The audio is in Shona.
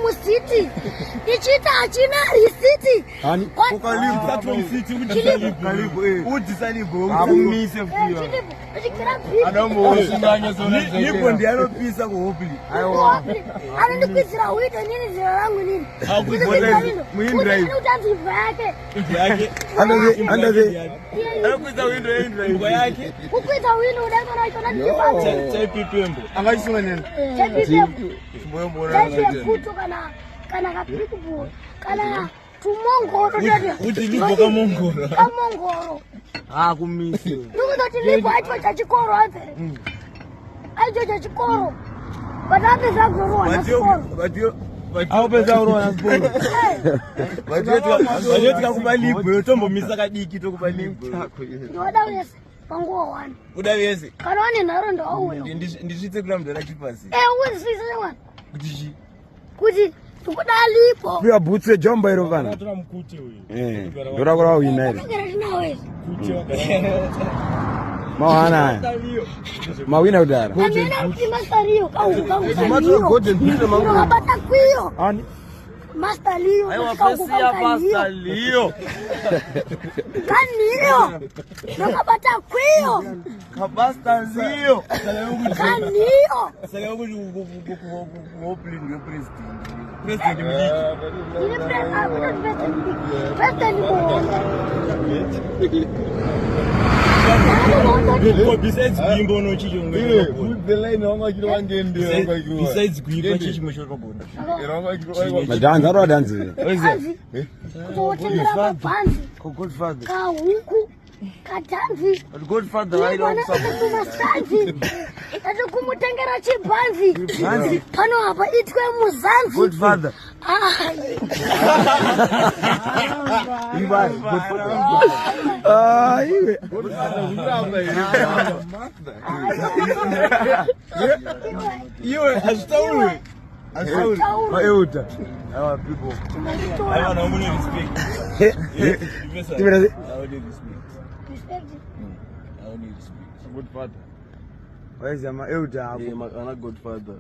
Musiti ichiti hachina risiti. Nipo ndiye anopisa kuhopli. Anondikwidzira hwido nini zera rangu nini. Muindraiutanzi imbwa yake. Imbwa yake. Andaze. Anokwidza windo yeindraimbwa yake. Kukwidza windo udaikona chona ndichipanza. Chaipipembo. Angachisunga nini? Chaipipembo. Chaipeputo kana kana kapikubhu kana tumongoro Kuti libho kamongoro. Kamongoro. Ah kumisi. Ndikuzoti libho acho chachikoro ape. Acho chachikoro. But apedza kurohwa nachikoro. Apedza kurohwa nachikoro. Vachotika kuba libho tombomisa kadiki tokuba libho. Ndoda wese panguva one. Uda wese. Kana wane nharo ndauya. Ndisvitse kuna mudhara chipasi. Eh, uzvisvitse mwana. Kuti chi? Kuti ndikuda lipo. Piwa bhutsu yejombo iro vana. Eh, ndoda kura wina iri. Mawana aya. Mawina kudara. Master Leo. Ani? Master Leo. Aiwa pesi ya Master Leo. Kaniyo. Ndakabata kwiyo. Kabasta Leo. Kaniyo. Saka kuti kuhopli ndiwe president. President mudiki. Ndiri president mudiki. President muhombe. Besides kuimba unochicho Besides kuimba chichimwe chorogona. Madhanzi arova dhanzi. Hanzi kutotengera mabhanzi kahuku katanzi masanzi ati kumutengera chibhanzi pano apa itwe muzanzi. Ah, iwe. Iwe hazvitaurwi. Maeuta. Aiwa people. Aiwa na mune respect. Timira I only respect. I only respect. Waizi ama euta ako. Ana godfather.